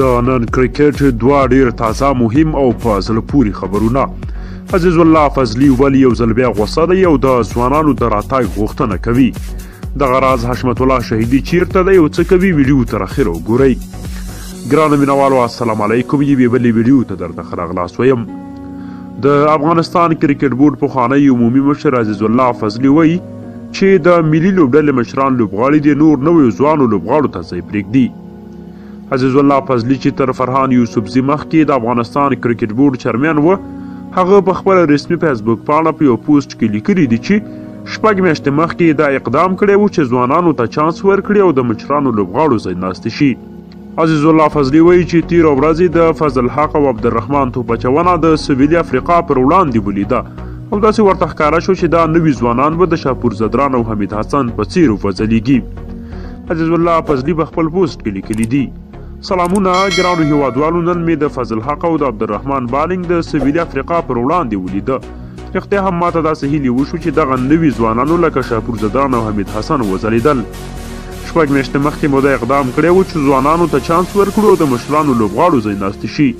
د نن کرکټ دوه ډیر تازه، مهم او په زړه پورې خبرونه. عزیز الله فضلي ولي یو ځل بیا غوسه دی او د ځوانانو د راتګ غوښتنه کوي. دغه راز حشمت الله شهیدي چیرته دی او څه کوي؟ ویډیو تر اخره وګورئ. ګرانو مینوالو السلام علیکم، یوې بلې ویډیو ته درته ښه راغلاست وایم. د افغانستان کرکټ بورډ پخوانی عمومي مشر عزیز الله فضلي وایي چې د ملي لوبډلې مشران لوبغاړي دې نور نویو ځوانو لوبغاړو ته ځای پرېږدي. عزیز الله فضلي چې تر فرهان یوسفزي مخکې د افغانستان کرکټ بورډ چرمین و، هغه په خپله رسمي فیسبوک پاڼه په یو پوسټ کې لیکلي دي چې شپږ میاشتې مخکې دا اقدام کړی و چې ځوانانو ته چانس ورکړي او د مشرانو لوبغاړو ځای ناستې شي. عزیز الله فضلي وایي چې تېره ورځ یې د فضل حق او عبدالرحمن توپ اچونه د سویلي افریقا پر وړاندې ولیده او داسې ورته ښکاره شو چې دا نوي ځوانان به د شاپور ځدران او حمید حسن په څېر وځلیږي. عزیز الله فضلي په خپل پوسټ کې لیکلي دي: سلامونه ګرانو هیوادوالو، نن مې د فضل حق او د عبدالرحمن بالینګ د سویلي افریقا پر وړاندې ولیده. رښتیا هم ماته داسې هیلې وشو چې دغه نوي ځوانانو لکه شاپور ځدران او حمید حسن وځلیدل. شپږ میاشتې مخکې مو دا اقدام کړی و چې ځوانانو ته چانس ورکړو او د مشرانو لوبغاړو ځای ناستې شي.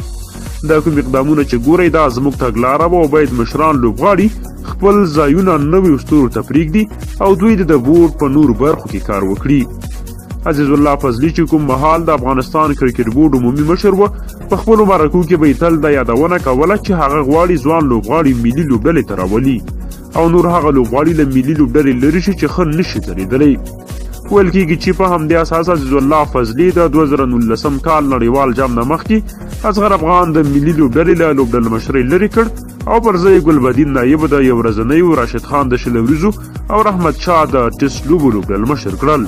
دا کوم اقدامونه چې ګورئ دا زموږ تګلاره وه او باید مشران لوبغاړي خپل ځایونه نویو ستورو ته پرېږدي او دوی د بورډ په نورو برخو کې کار وکړي. عزیز الله فضلي چې کوم مهال د افغانستان کرکټ بورډ عمومي مشر و، په خپلو مرکو کې به یې تل دا یادونه کوله چې هغه غواړي ځوان لوبغاړي ملي لوبډلې ته راولي او نور هغه لوبغاړي له ملي لوبډلې لرې شي چې ښه نشي ځلېدلی. ویل کېږي چې په همدې اساس عزیز الله فضلي د 2019 کال نړیوال جام نه مخکې اصغر افغان د ملي لوبډلې له لوبډلمشرۍ لرې کړ او پر ځای ګلبدین نایب د یو ورځنیو، راشد خان د 20 اوریزو او رحمت شاه د ټیسټ لوبو لوبډلمشر کړل.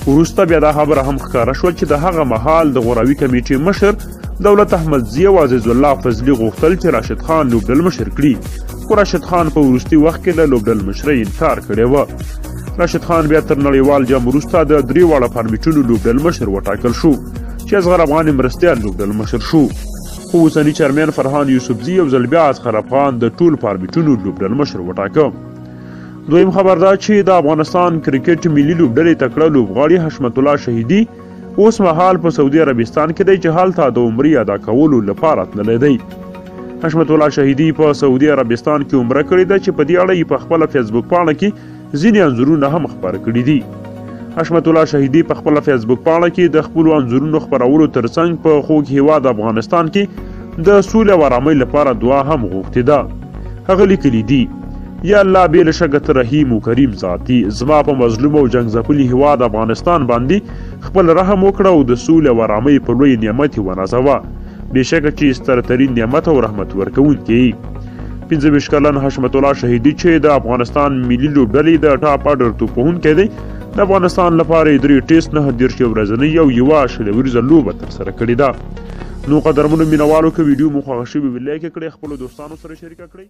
وروسته بیا دا خبره هم ښکاره شوه چې د هغه مهال د غوراوي کمیټې مشر دولت احمدزي او عزیز الله فضلي غوښتل چې راشد خان لوبډلمشر کړي، خو راشد خان په وروستي وخت کې له لوبډلمشرۍ انکار کړی و. راشد خان بیا تر نړیوال جام وروسته د درې واړه فارمیټونو لوبډلمشر وټاکل شو چې اصغر افغان مرستیال لوبډلمشر شو. خو اوسني چرمین فرهان یوسفزي یو ځل بیا اصغر افغان د ټول فارمیټونو لوبډلمشر وټاکه. دویم خبر دا چې د افغانستان کرکټ ملي لوبډلې تکړه لوبغاړي حشمت الله شهیدي اوس مهال په سعودي عربستان کې دی چې هلته د عمرې ادا کولو لپاره تللی دی. حشمت الله شهیدي په سعودي عربستان کې عمره کړې ده چې په دې اړه یې په خپله فیسبوک پاڼه کې ځینې انځورونه هم خپاره کړي دي. حشمت الله شهیدي په خپله فیسبوک پاڼه کې د خپلو انځورونو خپرولو ترڅنګ په خوږ هیواد افغانستان کې د سولې او ارامۍ لپاره دعا هم غوښتې ده. هغه لیکلي دي: یا الله، بې له شکه ته رحیم و کریم ذات یې، زما په مظلوم او جنګ ځپلي هیواد افغانستان باندې خپل رحم وکړه او د سولې او ارامۍ په لوی نعمت یې ونازوه، بېشکه چې سترترین نعمت او رحمت ورکوونکی یې. 25 کلن حشمت الله شهیدي چې د افغانستان ملي لوبډلې د ټاپ ارډر توپوهونکی دی، د افغانستان لپاره یې 3 ټیسټ، 39 یو ورځنۍ او یوه 20 اوریزه لوبه ترسره کړې ده. نو قدرمنو مینوالو، که ویډیو مو خوښه شوې وي لایک یې کړئ، خپلو دوستانو سره شریکه کړئ.